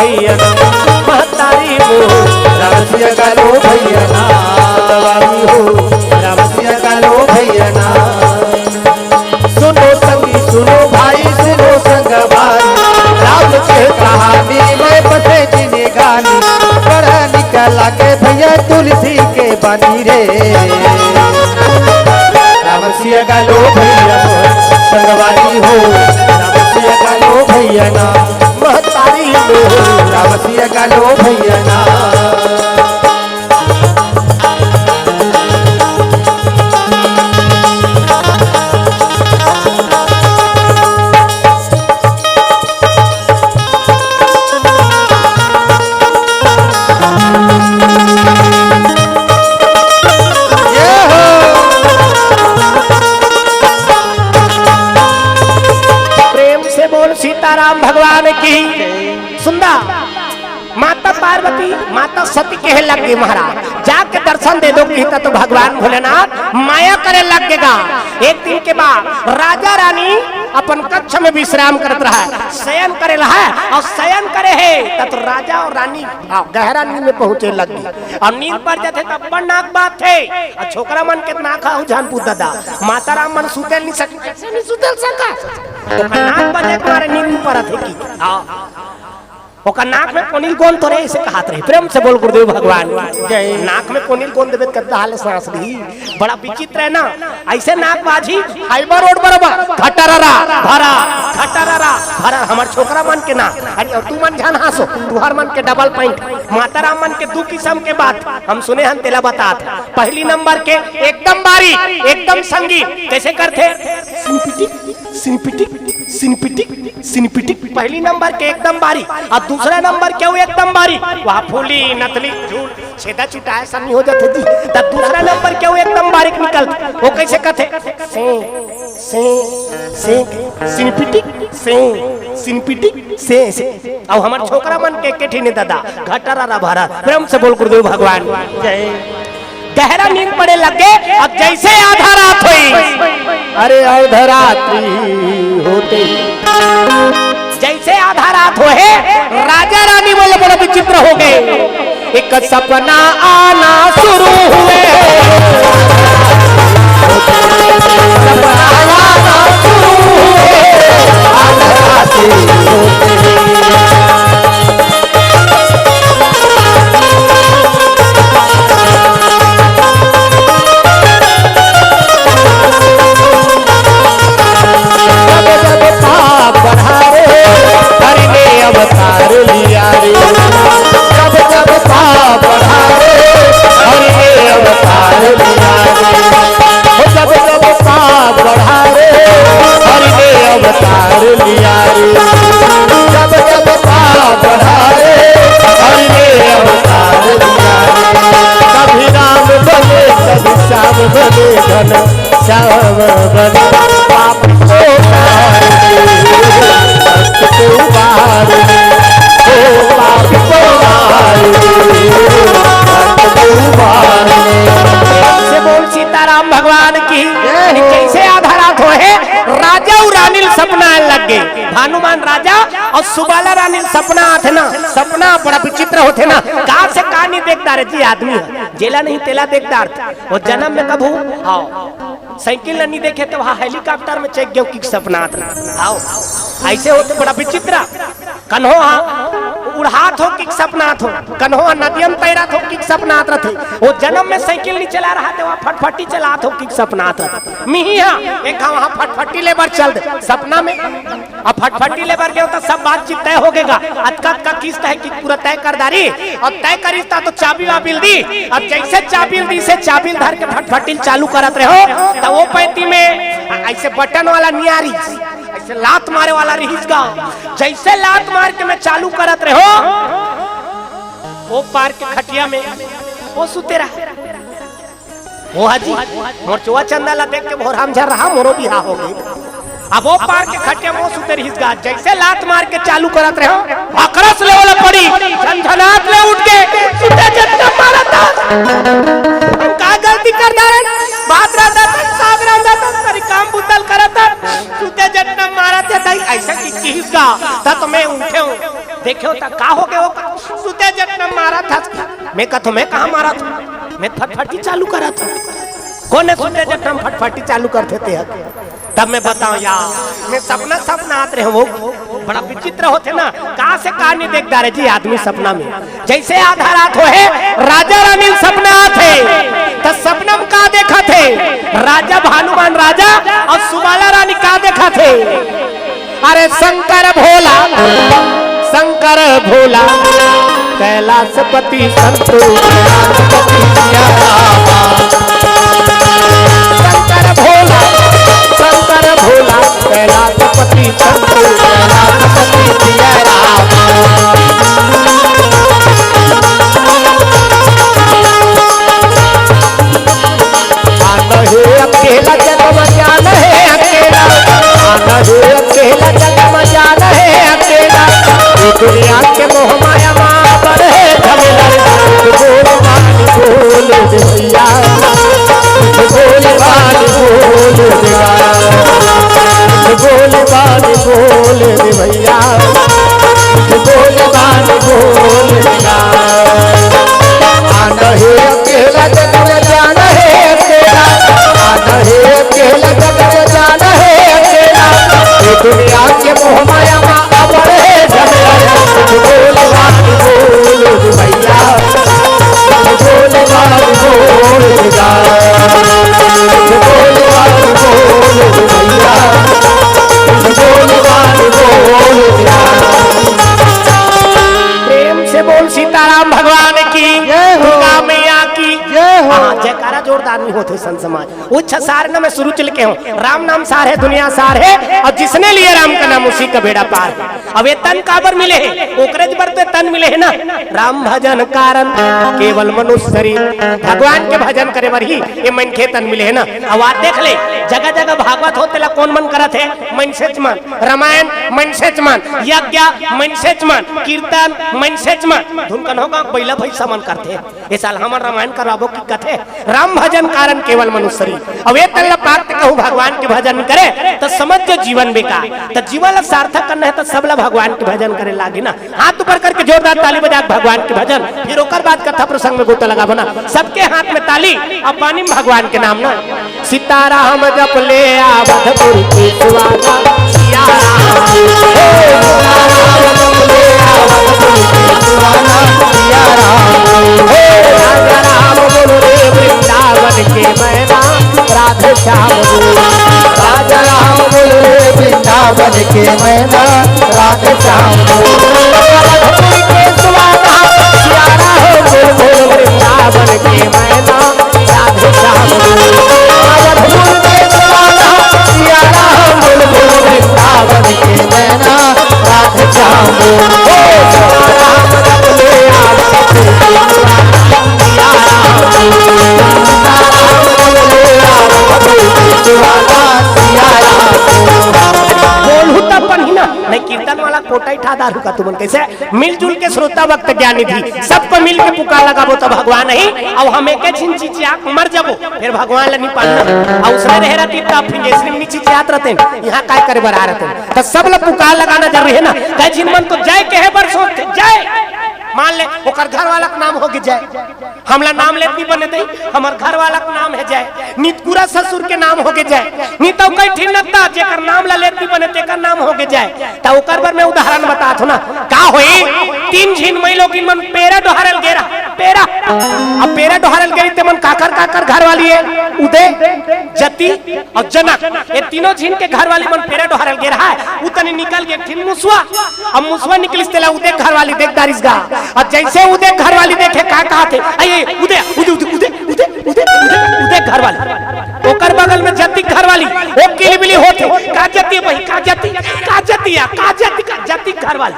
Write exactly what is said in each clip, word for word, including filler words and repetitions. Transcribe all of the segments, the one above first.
भैया ना, महतारी मोर, राम सिया का लो भैया ना, सवारी हो, राम सिया का लो भैया ना। सुनो संगी, सुनो भाई, सुनो संगवारी, राम के कहानी में बसे जिंदगानी, बड़ा निक लागे भैया तुलसी के बानी रे। राम सिया का लो भैया हो, संगवारी हो, राम सिया का लो भैया ना, महतारी हो, राम सिया का लो भैया ना। प्रेम से बोल सीताराम भगवान की। सुंदर माता पार्वती, माता सती कहे लग गई, महाराज, जाके दर्शन दे दो, कहता तो भगवान भोलेनाथ माया करे लग गएगा। एक दिन के बाद राजा रानी अपन कक्ष में विश्राम करत रहा, शयन करे रहा, और शयन करे है तब तो राजा और रानी, हाँ, गहरा नींद में पहुंचे लग गई। और नींद पर जाते तब बड़ नाक बात थे, और छोकरा मन के नाक हा जान पूत दादा, माता राम मन सुते नहीं सके, कैसे नहीं सुते सका? तो नाक बजे के मारे नींद पर थे की, हाँ। ओकर नाक में कोनिल गोंद तो रहे, इसे कहत रहे। प्रेम से बोल गुरुदेव भगवान। जय। नाक में कोनिल गोंद देबे त कत्ता हाले सांस ली। बड़ा विचित्र है ना, ऐसे नाक बाजी, हाईवा रोड बराबर, घटररा, भरा, घटररा, भरा, हमर छोकरा मन के ना। अरे, और तू मन झन हासो, तुहर मन के डबल पॉइंट। माता राम मन के दू किस्म के बात हम सुने हन, तेला बतात। पहली नंबर के एकदम बारी, एकदम संगी, कैसे करथे? सिनपिटिक, सिनपिटिक, सिनपिटिक, सिनपिटिक। पहली नंबर के एकदम बारी, और दूसरा नंबर के वो एकदम बारी, वहाँ फूली, नथली, झूल, छेदा छुटाए सब नहीं हो जाते जी। तब दूसरा नंबर के वो एकदम बारीक निकल, वो कैसे कथे? से, से, से, सिनपिटिक, से, सिनपिटिक, से, से। अब हमर छोकरा मन के केठी ने दादा, घटररा भरा, प्रेम से बोल गुरुदेव भगवान। जय। गहरा नींद पड़े लगे, अब जैसे आधा रात होई। अरे अर्धरात्रि होते ही। जैसे आधा रात होए, राजा रानी बोले बड़ा विचित्र हो गए। एक सपना आना शुरू हुए। सपना आना शुरू हुए। अर्धरात्रि होते ही। जब जब पाप बढ़ा रे, हरि ने अवतार लिया रे। जब जब पाप बढ़ा रे, हरि ने अवतार लिया रे। जब जब पाप बढ़ा रे, हरि ने अवतार लिया रे। जब जब पाप बढ़ा रे, हरि ने अवतार लिया रे। कभी राम बने, कभी श्याम बने, घन श्याम बने। पाप को मार दे, भक्त को उबार दे। ओ पाप को मार दे, भक्त को उबार दे। से बोल सीताराम भगवान की। जय हो। जैसे आधा रात होए, राजा अउ रानी ल सपना आए लग गे। भानुमान राजा अउ सुबाला रानी ल सपना आथे ना, सपना बड़ा विचित्र होथे ना। का से का नहीं देखता रे जी आदमी ह, जेला नहीं तेला देखता रे। वो जन्म में कभू, हाँ, साइकिल ल नहीं देखे तो वहाँ हेलीकॉप्टर में चेक गयो कि सपना आत रहा। हाँ, ऐसे होथे बड़ा विचित्र। कन्हो हा उड़ात हो कि सपनात हो, कन्हो हा नदिया म तैरात हो कि सपनात रथे। वो जन्म में साइकिल नहीं चला रहा थे, वहाँ फटफटी चलात हो कि सपनात रथे। मिही हा एक घाव वहाँ फटफटी ले बर चल दे सपना में। अब फटफटी ले बर गयो तो सब बातचीत तय हो गेगा, अतका अतका किस्त है कि पूरा तय कर डारी। अब तय करिस ता तो चाबी वाबी ल दी। अब जैसे चाबी ल दी से चाबी ल धर के फटफटी ल चालू करत रहो, तो वो पैती में ऐसे बटन वाला नियारी ऐसे लात मारे वाला रहिस गा। जैसे लात मार के मैं चालू करत रहो, वो पार के खटिया में वो सुते रहा। वो हाजी, मोर चोआ चंदा ला देख के भोराम झर रहा, मोरो बिहा हो गई। अब वो पार के खटिया में वो सुते रहिस गा। जैसे लात मार के चालू करत रहो, अकरस ले वाला पड़ी, झनझनात ले उठ के सुते जट्टा मारत। हम का गलती कर डारे? बात रहता था, साग रहता था, सारी काम बुतल करत था। सुते जट्टा मारत है दाई, ऐसा कि किहिस गा, त तो मैं उठे हूँ। देखे हो त का हो गए हो, का सुते जट म मारत हस? मैं कथों, मैं कहाँ मारत हँव? मैं फटफटी चालू करत हँव। कोन हे सुते जट म फटफटी चालू करथे ते ह? तब मैं बतावँव यार, मैं सपना, सपना आत रहे वो, बड़ा विचित्र होथे ना, का से का नहीं देख डारे जी आदमी सपना में। जैसे आधा रात होहे, राजा रानी ल सपना आथे, त सपना म का देखथे? राजा भानुमान राजा अउ सुबाला रानी का देखथे? अरे शंकर भोला, शंकर भोला, कैलाशपति संतु, कैलाशपति सिया रामा। शंकर भोला, शंकर भोला, कैलाशपति संतु, कैलाशपति सिया रामा। आन हे अकेला जग म जान हे अकेला, आन हे अकेला जग म जान हे अकेला। ये दुनिया के मोह माया मा बड़े झमेला। बोल बानी बोल दे भैया, बोल बानी बोल दे, बोल बानी बोल दे भैया, बोल बानी बोल दे। आन हे अकेला जग म जान हे अकेला, आन हे अकेला जग म जान हे अकेला। ये दुनिया के मोह माया मा अबड़े झमेला। बोल बानी बोल भैया, बोल बानी बोल गा, बोल बानी बोल भैया, बोल बानी बोल गा। प्रेम से बोल सीताराम भगवान की, जय हो। दुर्गा मैया की। जय हो। हाँ, जयकारा जोरदार नहीं होथे संत समाज। उच्च सार न मैं शुरू चल के हूँ, राम नाम सार है, दुनिया सार है, और जिसने लिए राम का नाम उसी का बेड़ा पार है। अब ये तन काबर मिले है, ओकरे बर तो तन मिले है ना। राम भजन कारण केवल मनुष्य शरीर, भगवान के भजन करे बर ही ये मनखे तन मिले है ना। अब आप देख ले, जगह जगह भागवत हो, तेला कौन मन करत है? मनसेच मन। रामायण मनसेच मन, यज्ञ मनसेच मन, कीर्तन मनसेच मन। धुन कन होगा, बैला भैसा मन करथे। ए साल हमन रामायण करवाबो कि कथे, राम भजन कारण केवल मनुष्य शरीर। अब ए तन ल पाक ते कहूँ भगवान के भजन करे, त समझ जो जीवन बेकार। त जीवन ल सार्थक करना है, त सबला भगवान के भजन करे लागे ना। हाथ ऊपर करके जोरदार ताली बजा के भगवान के भजन, फिर ओकर बाद कथा प्रसंग में गोता लगाबो ना। सबके हाथ में ताली, अब बानी में भगवान के नाम ना। सीताराम जप ले आवत गुरु के सुवाना, सिया राम। हे सीताराम जप ले आवत गुरु के सुवाना, सिया राम। हे राजा राम बोल रे वृंदावन के मैना, राधे श्याम बोल। राजा राम बोल रे वृंदावन के मैना, राधे श्याम बोल। अवधपुर के सुवाना, सिया राम बोल बोल वृंदावन के मैना, राधे श्याम बोल। अवधपुर के सुवाना, सिया राम बोल बोल वृंदावन के मैना, राधे श्याम बोल। ओ सिया राम जप ले आवत गुरु के सुवाना, सिया राम बोल। सीताराम जप ले आवत गुरु के सुवाना, सिया राम बोल। बोलहू त अपन ही ना, नहीं कीर्तन वाला कोटा ही ठा डारहू का तुमन। कैसे? मिलजुल के श्रोता भक्त ज्ञान निधि, सबको मिल के पुकार लगाबो त भगवान ही। अब हम एके झिन चिचिया मर जाबो, फिर भगवान ल नहीं पाना। अउ उसने रहे रहती तब फिर जैसे नहीं चिचियात रहते, यहाँ काय करे बर आ रहते। त सब ल पुकार लगाना जरूरी है ना। कई झिन मन तो जय कहे बर सोचते, जय। मान ले ओकर घर वाला के नाम हो के जय, हमला नाम लेत नहीं बने दई, हमर घर वाला के नाम है जय, नितकुरा ससुर के नाम हो के जय, नी तो कई ठिन नत्ता जेकर नाम ला लेत नहीं बने तेकर नाम हो के जय। त ओकर बर मैं उदाहरण बतात हूँ ना, का होई? तीन झिन मई लोगिन मन पेरा डोहारल गेरा, पेरा। अब पेरा डोहारल गेरी ते मन काकर काकर घर वाली है, उदय, जति, अउ जनक, ये तीनों झिन के घरवाली मन पेरा डोहारल गे रहा है, उ तनी निकल गे एक ठिन मुसवा। अब मुसवा निकलिस तेला उदे घरवाली देख डारिस गा। अउ जैसे उदे घरवाली देखे का कहाथे, "अये, उदे, उदे, उदे घरवाली।" ओकर बगल में जतिक घरवाली, ओ किलिबिली होथे, "का जति बही, का जति, का जति या, का जति, का जतिक घरवाली।"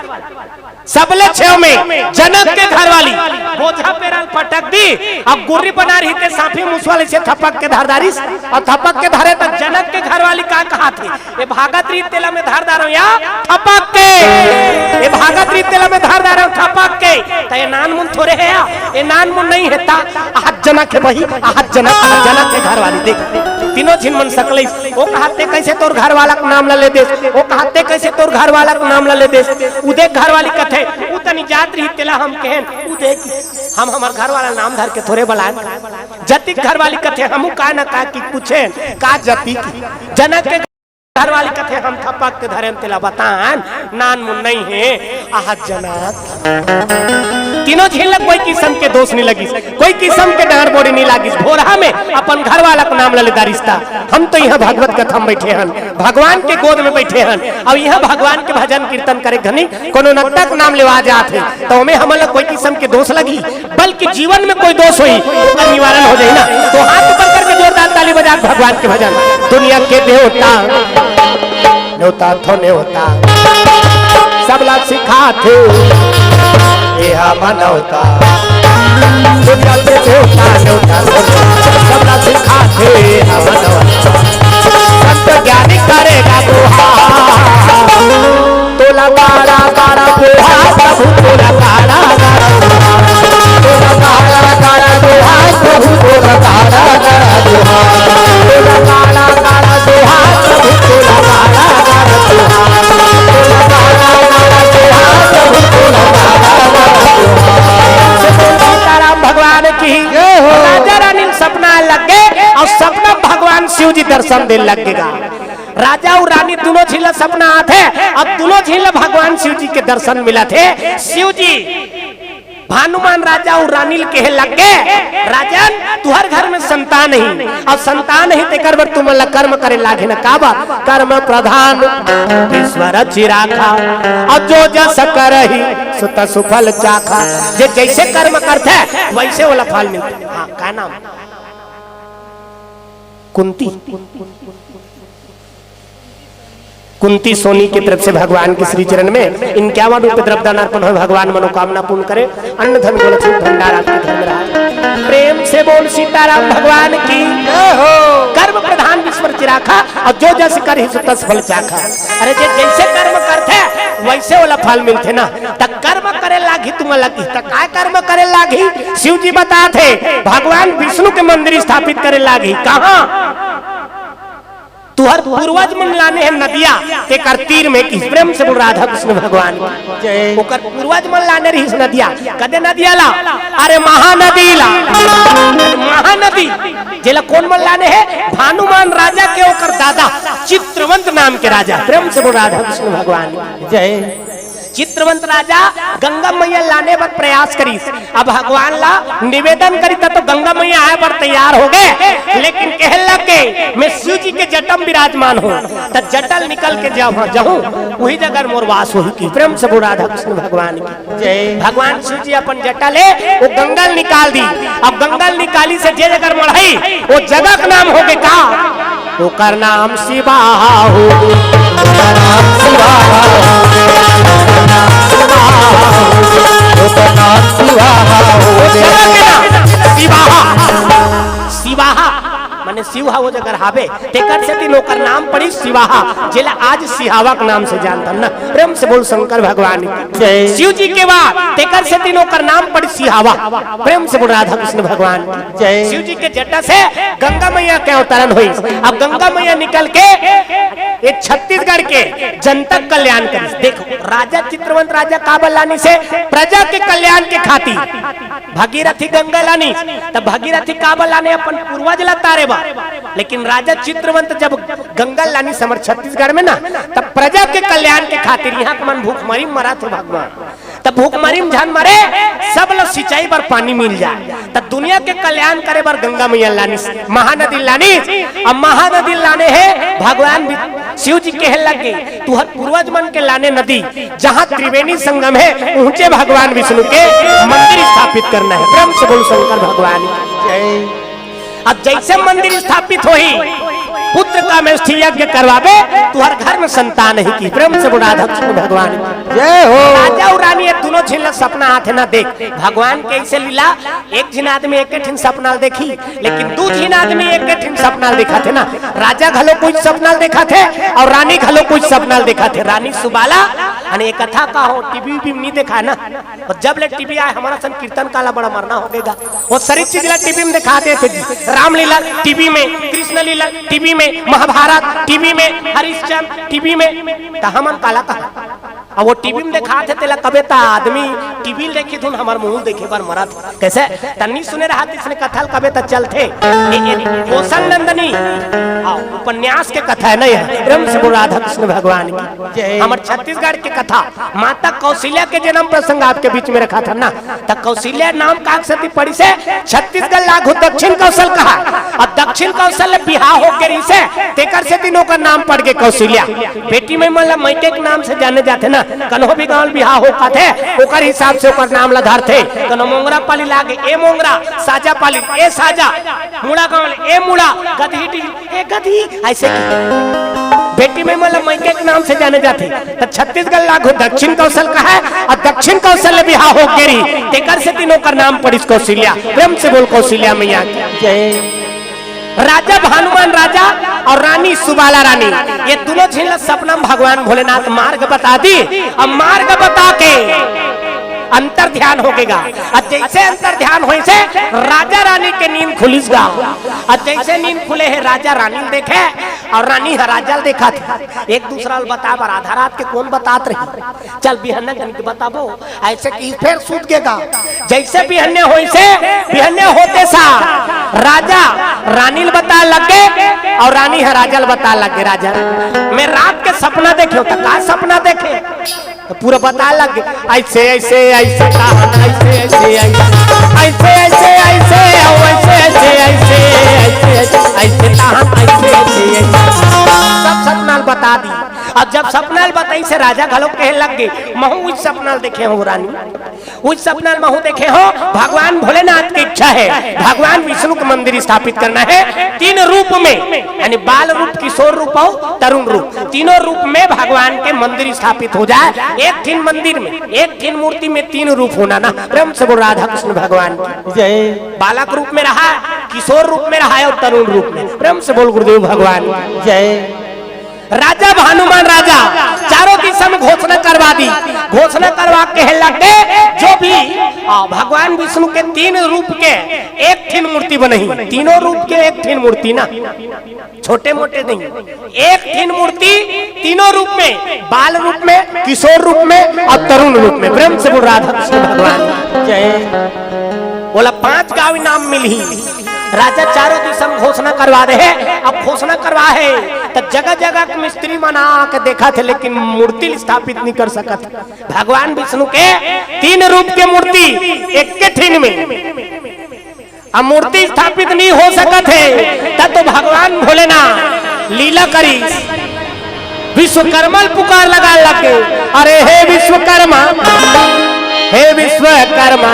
सबले छेव में जनक के घरवाली बोझा पेरा ल पटक दी, अब गुर्री बना रही ते साफी मुसवा ल अइसे थपक के धर डारिस, अउ थपक के धरे त जनक के घरवाली का कहाथे, "ए भागत रही तेला में धर डारव या थपक के, ए भागत रही तेला में धर डारव थपक के।" त ए नानमुन थोरे हे या, ए नानमुन नहीं हे ता, आहत जनक हे बही, आहत जनक, जनक के घरवाली देख। तीनों झिन मन सकलइस। ओ कहा, "ते कइसे तोर घर वाला के नाम ला ले देस?" ओ कहा, "ते कइसे तोर घर वाला के नाम ला ले देस?" उ देख घर वाली कथे, "उ तनी जात रही, तेला हम कहेन।" उ देख, "हम हमर घर वाला नाम धर के थोरे बलान।" जतिक घर वाली कथे, "हमू का न का की पूछेन, का जतिक?" जनक के घर वाली कथे, "हम थपक के धरेन, तेला बतान, नान मुन नइ हे।" आहा जनक, तीनों झिन ला कोई किसम के दोष नइ लगिस, कोई किसम के डांड़ बोड़ी नइ लागिस। भोरहा में अपन घर वाला के नाम ला ले डारिस ता। हम तो इहाँ भागवत कथा में बइठे हन, भगवान के गोद में बइठे हन, अउ इहाँ भगवान के भजन कीर्तन करे घनी कोनो नत्ता के नाम लेवा जात हे, त ओमे हमन ला कोई किसम के दोष लगही, बल्कि जीवन में कोई दोष होही, ओकर निवारण हो जाही ना। तो हाथ ऊपर करके जोरदार ताली बजा के भगवान के भजन। दुनिया के देवता, नेवता थो नेवता, सबला सिखाथे एहा मानवता। दुनिया के देवता, नेवता थो नेवता, सबला सिखाथे एहा मानवता। संत ज्ञानी करेगा गुहार। तोला गाड़ा गाड़ा दोहा प्रभु, तोला गाड़ा गाड़ा दोहा। तोला गाड़ा गाड़ा दोहा प्रभु, तोला गाड़ा गाड़ा दोहा। तोला गाड़ा गाड़ा दोहा प्रभु, तोला गाड़ा गाड़ा दोहा। तोला गाड़ा गाड़ा दोहा प्रभु, तोला गाड़ा गाड़ा दोहा। सीताराम भगवान की। जय हो। राजा रानी ल सपना लग गे अउ सपना भगवान शिव जी दर्शन दे लग गे गा। राजा अउ रानी दूनों झिन ला सपना आथे, अब दूनों झिन ला भगवान शिव जी के दर्शन मिलत हे। शिव जी भानुमान राजा अउ रानी ल कहे लग गे, "राजन, तुहर घर में संतान ही, अउ संतान ही तेकर बर तुमन ला कर्म करे लागही न।" काबर? कर्म प्रधान विश्व रचि राखा, अउ जो जस करही सो तसु फल चाखा। जे जइसे कर्म करथे वइसे ओला फल मिलथे। हाँ, का नाम? कुंती। कुंती सोनी के तरफ से भगवान के श्री चरण में इनक्यावन रुपये द्रव्य दान अर्पण होय। भगवान मनोकामना पूर्ण करे, अन्न धन गोलछिन भंडार आपके घर में रहा। प्रेम से बोल सीताराम भगवान की। जय हो। कर्म प्रधान विश्व रचि राखा, अउ जो जस करही सो तस फल चाखा। अरे जे जइसे कर्म करथे वइसे ओला फल मिलथे ना। त कर्म करे लागही तुमन ला, त काय कर्म करे लागही? शिव जी बताथे, भगवान विष्णु के मंदिर स्थापित करे लागही। कहाँ? तुहर पूर्वज मन लाने हे नदिया, तेकर तीर में कि प्रेम से बोल राधा कृष्ण भगवान की। जय। ओकर पूर्वज मन लाने रहिस नदिया, कदे नदिया ला? अरे महानदी ला। महानदी जेला कोन मन लाने हे? भानुमान राजा के ओकर दादा चित्रवंत नाम के राजा। प्रेम से बोल राधा कृष्ण भगवान की। जय। चित्रवंत राजा गंगा मैया लाने बर प्रयास करिस। अब भगवान ला निवेदन करिस त तो गंगा मैया आए बर तैयार हो गे, लेकिन कहे लग गे, "मैं शिव जी के जटा म विराजमान हूँ, त जटा ल निकल के जाहूँ, जाहूँ, उही जगह मोर वास होही।" कि प्रेम से बोल राधा कृष्ण भगवान की। जय। भगवान शिव जी अपन जटा ले वो गंगा ल निकाल दी। अब गंगा ल निकालिस हे जे जगह मढ़ई, वो जगह के नाम हो गे का? ओकर नाम शिवाहा हो, ओकर नाम शिवाहा हो, ओकर नाम शिवाहा हो, ओकर नाम शिवाहा हो। वो जगह के नाम शिवाहा। शिवाहा माने शिव हा वो जगह हावे, तेकर सेती ओकर नाम पड़ी शिवाहा, जेला आज सिहावा के नाम से जानथन ना। प्रेम से बोल शंकर भगवान की। जय। शिव जी के बाद तेकर सेती ओकर नाम पड़ी सिहावा। प्रेम से बोल राधा कृष्ण भगवान की। जय। शिव जी के जटा से गंगा मैया के अवतरण होइस। अब गंगा मैया निकल के ये छत्तीसगढ़ के जनता कल्याण करिस। देखो, राजा चित्रवंत राजा काबर लानिस हे? प्रजा के कल्याण के खातिर भगीरथी गंगा लानिस। त भगीरथी काबर लाने? अपन पूर्वज ला तारे बर। लेकिन राजा चित्रवंत जब गंगा लानिस हमर छत्तीसगढ़ में ना, त प्रजा के कल्याण के खातिर, यहाँ के मन भूखमरी म मरत हे भगवान, त भूखमरी म झन मरे, सब ल सिंचाई बर पानी मिल जाए। त दुनिया के कल्याण करे बर गंगा मैया लानिस, महानदी लानिस। अब महानदी लाने हे भगवान वि-, शिव जी कहे लग गे, "तुहर पूर्वज मन के लाने नदी, जहाँ त्रिवेणी संगम हे, उहँचे भगवान विष्णु के मंदिर स्थापित करना हे।" प्रेम से बोल शंकर भगवान की। जय। अब जइसे मंदिर स्थापित होही, पुत्र कामेष्ठी यज्ञ करवाबे, तुहर घर में संतान ही की। प्रेम से बोल राधा कृष्ण भगवान की। जय हो। राजा अउ रानी ये दुनों झिन ला सपना आथे ना। देख, भगवान के ऐसे लीला, एक झिन आदमी एक ठिन सपना ल देखही, लेकिन दू झिन आदमी एक ठिन सपना ल देखथे ना। राजा घलो कुछ सपना ल देखथे अउ रानी घलो कुछ सपना ल देखथे। रानी सुबाला, अने ये कथा का हो, टीवी भी नहीं देखा ना। अउ जब ले टीवी आए, हमर सन कीर्तन काला बड़ा मरना हो गेगा। वो सरी चीज ला टीवी में देखा देथे जी, रामलीला टीवी में, कृष्ण लीला टीवी में, महाभारत टीवी में, हरिश्चंद्र टीवी में, त हमन काला कहा? अब वो टीवी में देखाथे, तेला कबे त आदमी टीवी ल देखी धुन हमर मुंह देखे बर मरत। कैसे? तन्नी सुने रहा, इसने कथा ल कबे त चलथे। ए, ए, कोसल नंदनी, आ, उपन्यास के कथा है ना यह, प्रेम से बोल राधा कृष्ण भगवान की। जय। हमर छत्तीसगढ़ के कथा, माता कौशल्या के जन्म प्रसंग आपके बीच में रखा था ना, त कौशल्या नाम का सती पड़ी से छत्तीसगढ़ लागू दक्षिण कौशल कहा, अउ दक्षिण कौशल ले बिहाव हो के रहिसे, तेकर सेती ओकर नाम पड़ गे कौशल्या। बेटी में मन ला मइके के नाम से जाने जाथे ना, कन्हो भी गांव ले बिहाव हो पाथे, ओकर हिसाब से ओकर नाम ला धरथे। कन्हो मोंगरा पाली लागे, ए मोंगरा, साजा पाली, ए साजा, मुड़ा गांव ले, ए मुड़ा, गधी डी, ए गधी, ऐसे की। बेटी में मन ला मइके के नाम से जाने जाथे, त छत्तीसगढ़ लागू दक्षिण कौशल कहा, अउ दक्षिण कौशल ले बिहाव हो गे रहिस, तेकर सेती ओकर नाम पड़िस कौशल्या। प्रेम से बोल कौशल्या मैया की। जय। राजा भानुमान राजा अउ रानी सुबाला रानी, ये दुनों झिन ला सपना में भगवान भोलेनाथ मार्ग बता दिस, अउ मार्ग बता के अंतर ध्यान हो गेगा। अउ जैसे अंतर ध्यान होइसे राजा रानी के नींद खुलिस गा। अउ जैसे नींद खुले हे, राजा रानी ल देखे अउ रानी ह राजा ल देखथे। एक दूसरा ल बता बर आधा रात के कोन बतात रही? चल बिहन्ने कन के बताबो, ऐसे कि फेर सूत गेगा। जैसे बिहन्ने होइसे, बिहन्ने होते सा राजा रानी ल बता लग गे अउ रानी ह राजा ल बता लग गे, "राजा, मैं रात के सपना देखे हूं।" त का सपना देखे? त पूरा बता लग गे, "ऐसे, ऐसे, ऐसे, ताहन, ऐसे, ऐसे, ऐसे, ऐसे, ऐसे, ऐसे, ऐसे, ऐसे, ऐसे, ऐसे, ऐसे, ताहन, ऐसे, ऐसे, ऐसे।" सब सपना ल बता दिस। अब जब सपना ल बताइस हे राजा घलो कहे लग गे, "महूं उही सपना ल देखे हूं रानी, उही सपना ल महूं देखे हूं।" भगवान भोलेनाथ के इच्छा हे, भगवान विष्णु के मंदिर स्थापित करना हे तीन रूप में, यानी बाल रूप, किशोर रूप अउ तरुण रूप, तीनों रूप में भगवान के मंदिर स्थापित हो जाए। एक ठिन मंदिर में, एक ठिन मूर्ति में तीन रूप होना ना। प्रेम से बोल राधा कृष्ण भगवान की। जय। बालक रूप में रहा, किशोर रूप में रहा अउ तरुण रूप में। प्रेम से बोल गुरुदेव भगवान की। जय। राजा भानुमान राजा चारों दिशा में घोषणा करवा दिस। घोषणा करवा के कहे लग गे, जो भी, आ, भगवान विष्णु के तीन रूप के एक ठिन मूर्ति बनही, तीनों रूप के एक ठिन मूर्ति ना, छोटे मोटे नहीं, एक ठिन मूर्ति तीनों रूप में, बाल रूप में, किशोर रूप में अउ तरुण रूप में। प्रेम से बोल राधा कृष्ण भगवान। जय। बोला पांच गांव इनाम मिलही। राजा चारों दिशा में घोषणा करवा दे हे। अब घोषणा करवा हे त जगह जगह के मिस्त्री मन आके देखथे, लेकिन मूर्ति स्थापित नहीं कर सकत। भगवान विष्णु के तीन रूप के मूर्ति एक के ठिन में, अब मूर्ति स्थापित नहीं हो सकत हे, तब तो भगवान भोलेनाथ लीला करिस। विश्वकर्मा ल पुकार लगा लग गे, "अरे हे विश्वकर्मा, हे विश्वकर्मा,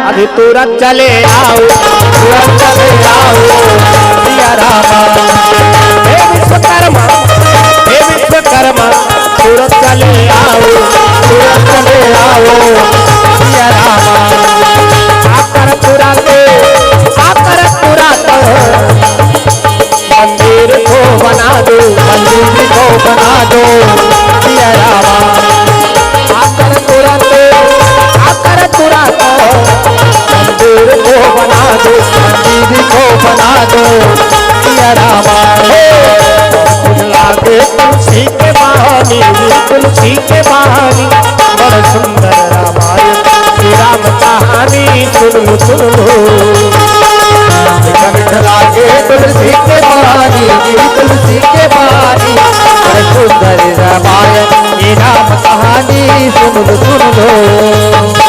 अभी तुरंत चले आओ, तुरंत चले आओ, सिया रामा। हे विश्वकर्मा, हे विश्वकर्मा, तुरंत चले आओ, तुरंत चले आओ, सिया रामा।" आकर तुरंत, आकर तुरंत मंदिर को बना दो, मंदिर को बना दो, सिया रामा। आकर तुरंत, आकर तुरंत मंदिर को बना दो, मंदिर को बना दो, सिया रामा। हे, लागे तुलसी के बहानी, तुलसी के बहानी, बड़ सुंदर रामायण, श्री राम कहानी सुन लो, सुन लो। मीठा मीठा लागे तुलसी के पानी, तुलसी के पानी, अरे सुंदर रामायण, ये राम कहानी सुन लो, सुन लो।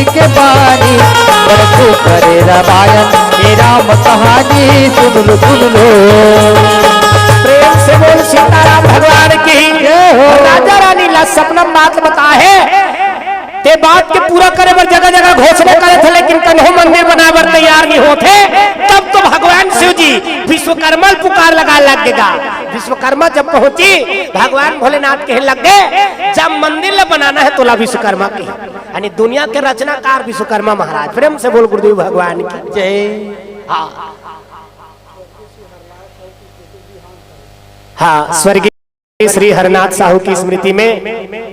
के बानी, परसों करे रामायण, हे राम कहानी सुन लो, सुन लो। प्रेम से बोल सीताराम भगवान की। जय हो। राजा रानी ला सपना बात बताहे, ते बात के पूरा करे बर जगह जगह घोषणा करे थे, लेकिन कन्हो मंदिर बनाए बर तैयार नहीं होते। तब तो भगवान शिव जी विश्वकर्मा ल पुकार लगा लग गेगा। विश्वकर्मा जब पहुंची, भगवान भोलेनाथ कहे लग गए, जब मंदिर ला बनाना है तोला विश्वकर्मा के, यानी दुनिया के रचनाकार विश्वकर्मा महाराज। प्रेम से बोल गुरुदेव भगवान की। जय। हाँ, हाँ, स्वर्गीय श्री हरनाथ साहू की स्मृति में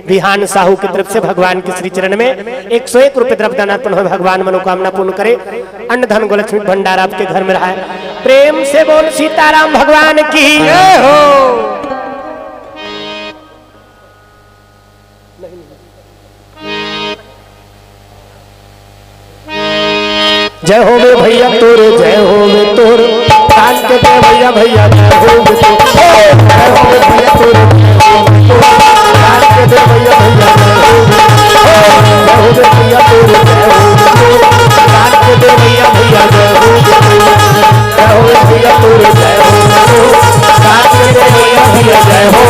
विहान साहू की तरफ से भगवान के श्री चरण में एक सौ एक रुपये द्रव्य दान अर्पण हो। भगवान मनोकामना पूर्ण करे, अन्न धन गो लक्ष्मी भंडार आपके घर में रहा है। प्रेम से बोल सीताराम भगवान की। जय हो। जय होवे भैया तोरे, जय होवे तोरे, दान के दे भैया, भैया जय होवे तोरे। जय होवे भैया तोरे, जय होवे तोरे, दान के दे भैया, भैया जय होवे तोरे। जय होवे भैया तोरे, जय होवे तोरे, दान के दे भैया, भैया जय होवे तोरे। जय हो भैया तोरे, जय हो। दान के दे भैया, भैया जय हो।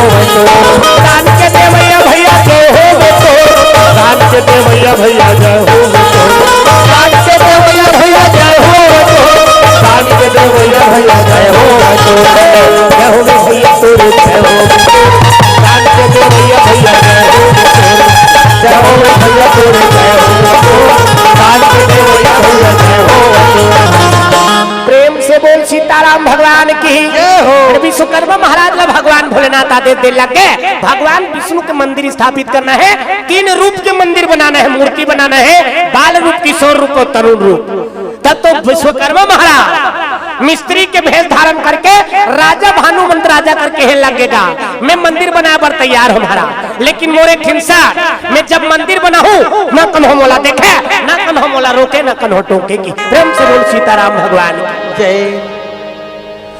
दान के दे भैया, भैया जय हो। दान के दे भैया, भैया जय हो। दान के दे भैया, भैया जय हो। दान के दे भैया, भैया जय हो। जय हो भैया तोरे, जय हो। दान के दे भैया, भैया जय हो। जय हो भैया तोरे, जय हो। दान के दे भैया, भैया जय हो। प्रेम से बोल सीताराम भगवान की। जय हो। अरे विश्वकर्मा महाराज ला भगवान भोलेनाथ आदेश दे लग गए, भगवान विष्णु के मंदिर स्थापित करना है, तीन रूप के मंदिर बनाना है, मूर्ति बनाना है, बाल रूप, किशोर रूप और तरुण रूप। तब तो विश्वकर्मा महाराज मिस्त्री के भेष धारण करके राजा भानुमंत राजा करके हे लगेगा, मैं मंदिर बनाए बर तैयार हूँ महाराज, लेकिन मोरे खिंसा मैं जब मंदिर बनाहूँ, ना कन्हो मोला देखे, ना कन्हो मोला रोके, ना कन्हो टोके की। प्रेम से बोल सीताराम भगवान की। जय।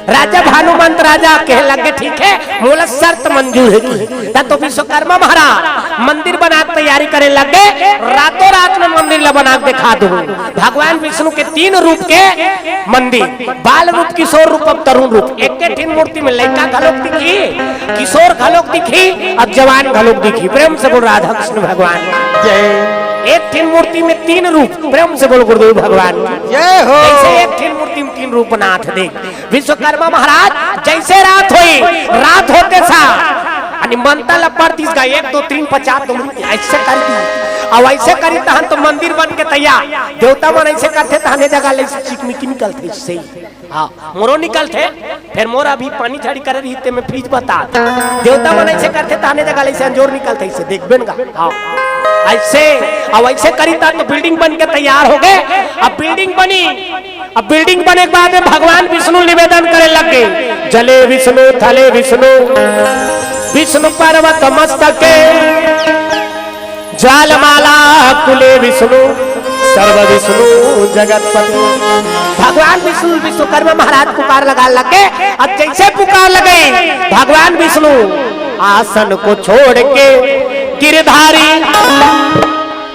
राजा भानुमंत राजा कहे लगे, ठीक है, मोला शर्त मंजूर है की। तब तो विश्वकर्मा महाराज मंदिर बना के तैयारी करे लगे, रातों रात में मंदिर ला बना के दिखा दूँ। भगवान विष्णु के तीन रूप के मंदिर, बाल रूप, किशोर रूप और तरुण रूप। एक के ठिन मूर्ति में लइका घलोक दिखी, किशोर घलोक दिखी और जवान घलोक दिखी। प्रेम से बोल राधा कृष्ण भगवान। जय। एक ठिन मूर्ति में तीन रूप। प्रेम से बोल गुरुदेव भगवान। जय हो। जैसे एक ठिन मूर्ति में तीन रूप बनात हे देख। विश्वकर्मा महाराज जैसे रात होई, रात होते सा अनि मंता ला परतीस गा, एक, दो, तीन, पचास, तुम ऐसे कर दी। अब ऐसे करी तहन तो मंदिर बन के तैयार। देवता मन ऐसे करथे तहने जगह ले चिकमिकी निकलथे, सही। हाँ, मोरो निकलथे। फिर मोर अभी पानी झाड़ी करे रही ते मैं फ्रिज बता। देवता मन ऐसे करथे तहने जगह ले से अंजोर निकलथे, इसे देखबे न गा। हाँ। ऐसे, अब ऐसे करी ता तो बिल्डिंग बन के तैयार हो गए। अब बिल्डिंग बनी, अब बिल्डिंग बने के बाद में भगवान विष्णु निवेदन करे लग गए, जले विष्णु थले विष्णु, विष्णु पर्वत मस्तके, ज्वालमाला कुले विष्णु, सर्व विष्णु जगतपति। भगवान विष्णु विश्वकर्मा महाराज पुकार लगा लगे। अब जैसे पुकार लगे भगवान विष्णु, आसन को छोड़ के गिरधारी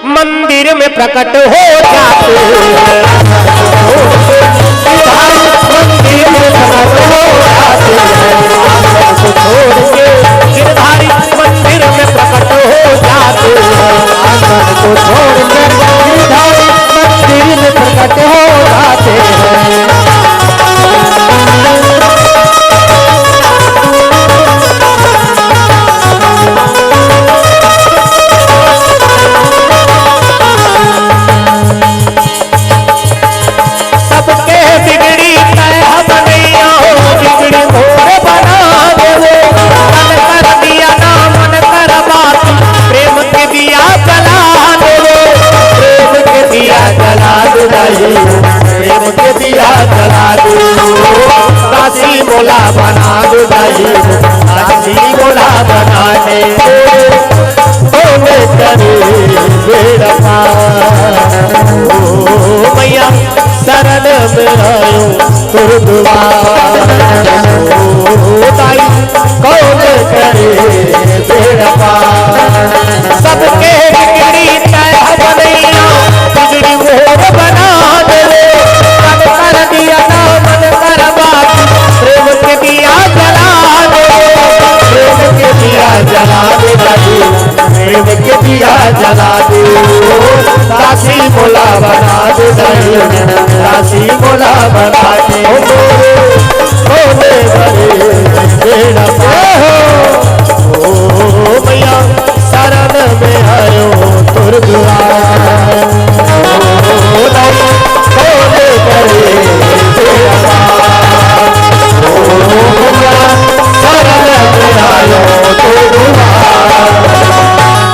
मंदिर में प्रकट हो जाते हैं। मंदिर में प्रकट हो जाते हैं। आसन को छोड़ के गिरधारी मंदिर में प्रकट हो जाते हैं। आसन को छोड़ के गिरधारी मंदिर में प्रकट हो जाते हैं। सबके बिगड़ी तय बनैया हो, बिगड़ी मोर बना देवे। मन कर दिया ना, मन कर बात, प्रेम के दिया जला देवे। प्रेम के दिया जला दे दाई, प्रेम के दिया जला दे। दासी मोला बना दे दाई, दासी मोला बना दे। कौन करे बेड़ा पार? ओ मैया शरण में आयो तोर दुआर। ओ ताई कौन करे बेड़ा पार? सबके बिगड़ी तय बनैया, भोले बड़े बेड़ा पार। ओ मैया शरण में आयो तोर दुआर। ओ दाई भोले बड़े बेड़ा पार। ओ मैया शरण में आयो तोर दुआर।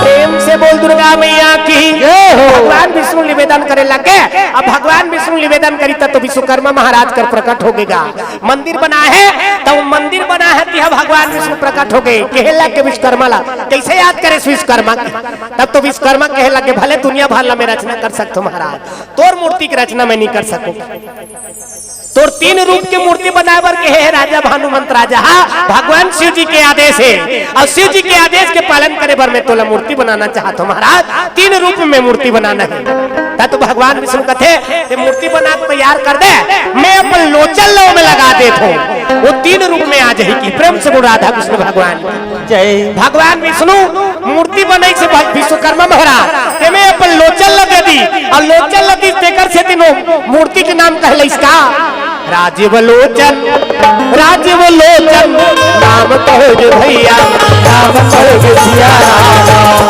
प्रेम से बोल दुर्गा मैया की। जय हो। भगवान विष्णु निवेदन करे लगे। अब भगवान विष्णु निवेदन करी तब तो विश्वकर्मा महाराज कर प्रकट हो गएगा। मंदिर बना है, तो मंदिर बना है, तिहा भगवान विष्णु प्रकट हो गए। कहे लग के विश्वकर्मा ला, कैसे याद करे विश्वकर्मा के? तब तो विश्वकर्मा कहे लगे, भले दुनिया भर ला मैं रचना कर सकता हूँ महाराज, तोर मूर्ति की रचना मैं नहीं कर सकूँ। तोर तीन रूप के मूर्ति बनाए बर कहे है राजा भानुमंत राजा, हाँ, भगवान शिव जी के आदेश है, और शिव जी के आदेश के पालन करे बर मैं तोला मूर्ति बनाना चाहता हूँ महाराज, तीन रूप में मूर्ति बनाना है। तब तो भगवान विष्णु कथे, ते मूर्ति बना के तैयार कर दे, मैं अपन लोचन लो में लगा देत हूँ, वो तीन रूप में आ जाएगी। प्रेम से बोल राधा कृष्ण भगवान की। जय। भगवान विष्णु मूर्ति बनई से भ-, विश्वकर्मा महाराज, तेमे अपन लोचन ल दे दी, और लोचन ल दी तेकर से तीनों मूर्ति के नाम कहले इसका राजीव लोचन, राजीव लोचन नाम कहोगे भैया, नाम कहोगे सिया राम।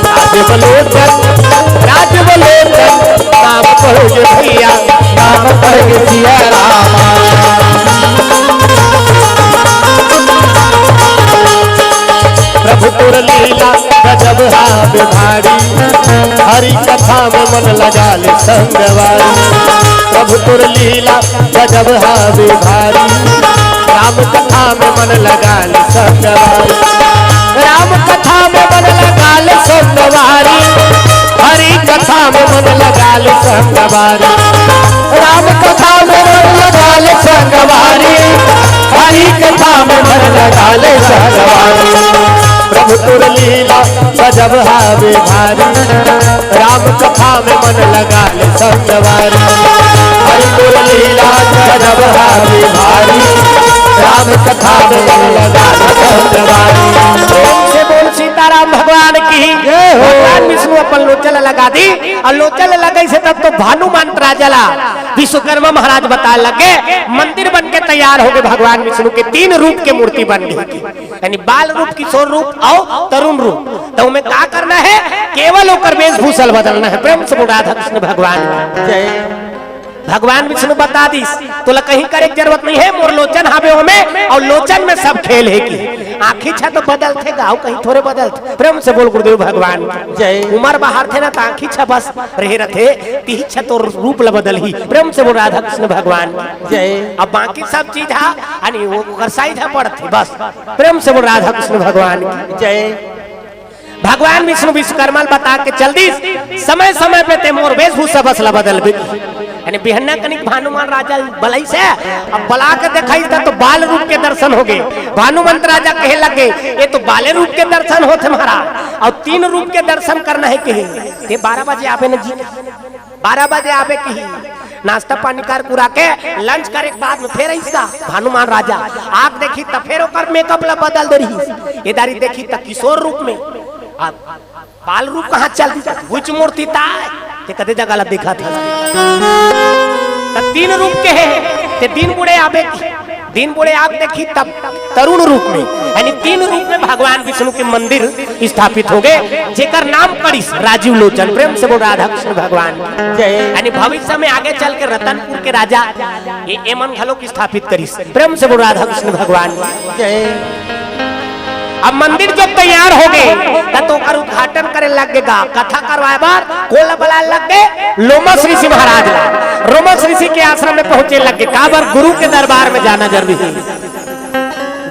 राजीव लोचन, राजीव लोचन नाम कहोगे भैया, नाम कहोगे सिया राम। प्रभु तोर लीला गजब हावे भारी, हरि कथा में मन लगा ले संगवारी। प्रभु तोर लीला गजब हावे भारी, राम कथा में मन लगा ले संगवारी। राम कथा में मन लगा ले संगवारी, हरि कथा में मन लगा ले संगवारी। राम कथा में मन लगा ले संगवारी, हरि कथा में मन लगा ले संगवारी। प्रभु तोर लीला गजब हावे भारी, राम कथा में मन लगा ले संगवारी। हरि तोर लीला गजब हावे भारी, राम कथा में मन लगा ले संगवारी। प्रेम से बोल सीताराम भगवान की। जय हो। भगवान विष्णु अपन लोचन लगा दी, और लोचन लगाई से तब तो भानुमंत राजा ला विश्वकर्मा महाराज बताए लगे, मंदिर बन के तैयार हो गए, भगवान विष्णु के तीन रूप के मूर्ति बन गई, यानी बाल रूप, किशोर रूप और तरुण रूप। तो हमें क्या करना है? केवल ओकर वेशभूषा बदलना है। प्रेम से बोल राधा कृष्ण भगवान। जय। भगवान विष्णु बता दीस, तोला कहीं करे के जरूरत नहीं है, मोर लोचन हावे ओमे, और लोचन में सब खेल है कि आँखी छा तो बदलथे, गाँव कहीं थोड़े बदलथे। प्रेम से बोल गुरुदेव भगवान। जय। उमर बाहर थे ना, तो आँखी छा बस रहे रथे, तिही छा तो रूप ल बदलही। प्रेम से बोल राधा कृष्ण भगवान। जय। अब बाकी सब चीज हा, यानी वो ओकर साइज हा पड़थे बस। प्रेम से बोल राधा कृष्ण भगवान की। जय। भगवान विष्णु विश्वकर्मा ल बता के चल दीस, समय समय पे ते मोर वेशभूषा बस ला बदलबे। यानी बिहन्ना कनिक भानुमान राजा बलई से अब बला के देखाई त तो बाल रूप के दर्शन हो गए। भानुमंत राजा कहे लगे, ये तो बाले रूप के दर्शन होथे महाराज, और तीन रूप के दर्शन करना है कहे, ते बारह बजे आबे न जी। बारह बजे आबे कही, नाश्ता पानी कर कुरा के लंच करे के बाद में फेर अइसका भानुमान राजा आग देखी त फेर ओकर मेकअप ला बदल दे रही। ये दारी देखी त किशोर रूप में, आ बाल रूप कहाँ चल दी? उच्च मूर्ति ताय ते कते जगह ला देखा था। त तीन रूप के है, ते दिन बुढ़े आबे की दिन बुढ़े आग देखी तब तरुण रूप में, यानी तीन रूप में भगवान विष्णु के मंदिर स्थापित हो गए, जेकर नाम पड़िस राजीव लोचन। प्रेम से बोल राधा कृष्ण भगवान की। जय। यानी भविष्य में आगे चल के रतनपुर के राजा ये एमन घलो की स्थापित करिस। प्रेम से बोल राधा कृष्ण भगवान की। जय। अब मंदिर जब तैयार हो गए, त तो ओकर उद्घाटन करे लग गा, कथा करवाए बर कोला बलाए लग गए, लोमस ऋषि महाराज ला। लोमस ऋषि के आश्रम में पहुंचे लग गए, काबर गुरु के दरबार में जाना जरूरी है।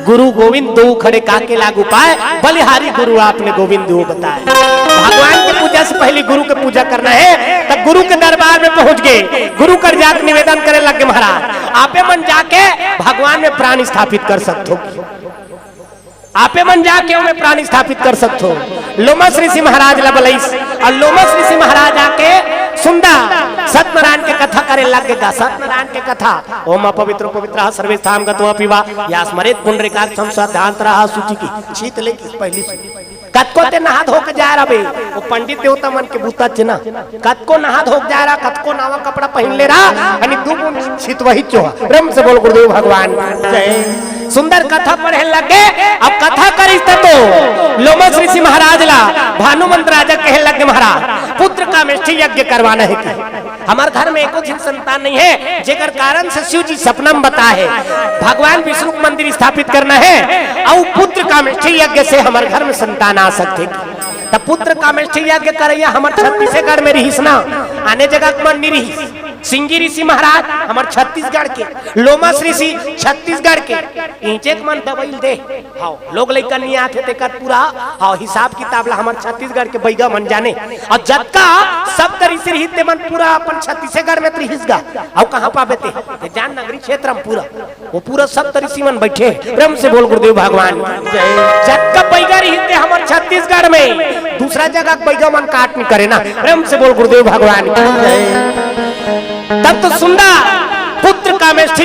गुरु गोविंद दो खड़े, काके लागू पाए, बलिहारी गुरु आपने गोविंद दो बताए। भगवान के पूजा से पहले गुरु के पूजा करना है, तब गुरु के दरबार में पहुंच गए, गुरु कर जाके निवेदन करे लग गए, महाराज, आपे मन जाके भगवान में प्राण स्थापित कर सकते हो। आपे मन जाके ओमे प्राण स्थापित कर सकथो। लोमस ऋषि महाराज ला बलइस, और लोमस ऋषि महाराज आके सुंदा सत्यनारायण के कथा करे लग गा। सत्यनारायण के कथा, ओम अपवित्रो पवित्रः सर्वेस्थां गत्वा पीवा या स्मरेत पुंडरीकाक्षं सदांतरः शुचि की शीत लेके पहली से कतको ते नहा धो के जा रहा बे, वो पंडित देवता मन के बूता च ना। कतको नहा धो के जा रहा, कतको नवा कपड़ा पहिन ले रहा, अनी दू बूंद छितवही चोहा। प्रेम से बोल गुरुदेव भगवान जय। सुंदर कथा पढ़े लगे। अब कथा करिस त तो लोमश ऋषि महाराज ला भानुमंत राजा कहे लगे, महाराज, पुत्र कामेष्ठी यज्ञ करवाना हे कि हमर घर में एको झन संतान नहीं हे, जेकर कारण से शिव जी सपना में बताए हे, भगवान विष्णु के मंदिर स्थापित करना हे, अउ पुत्र कामेष्ठी यज्ञ से हमर घर में संतान आ सकथे। त पुत्र कामेष्ठी यज्ञ करइया हमर छत्तीसगढ़ में रिहिस ना, आने जगह के मन नहीं रिहिस। सिंगी ऋषि महाराज हमर छत्तीसगढ़ के, लोमश ऋषि छत्तीसगढ़ के, इंचे के मन दवई ल दे। हाँ, लोग लइका नहीं आथे तेकर पूरा, हाँ, हिसाब किताब ला हमर छत्तीसगढ़ के बइगा मन जाने। अउ जतका सप्त ऋषि रहिस ते मन पूरा अपन छत्तीसगढ़ में त रिहिस गा। अउ कहाँ पाबे ते? ते जान नगरी क्षेत्र में पूरा, वो पूरा सप्त ऋषि मन बैठे। प्रेम से बोल गुरुदेव भगवान। जतका बइगा रहिस ते हमर छत्तीसगढ़ में, दूसरा जगह के बइगा मन काट नहीं करे ना। प्रेम से बोल गुरुदेव भगवान। तब तो सुंदर पुत्र कामेष्ठी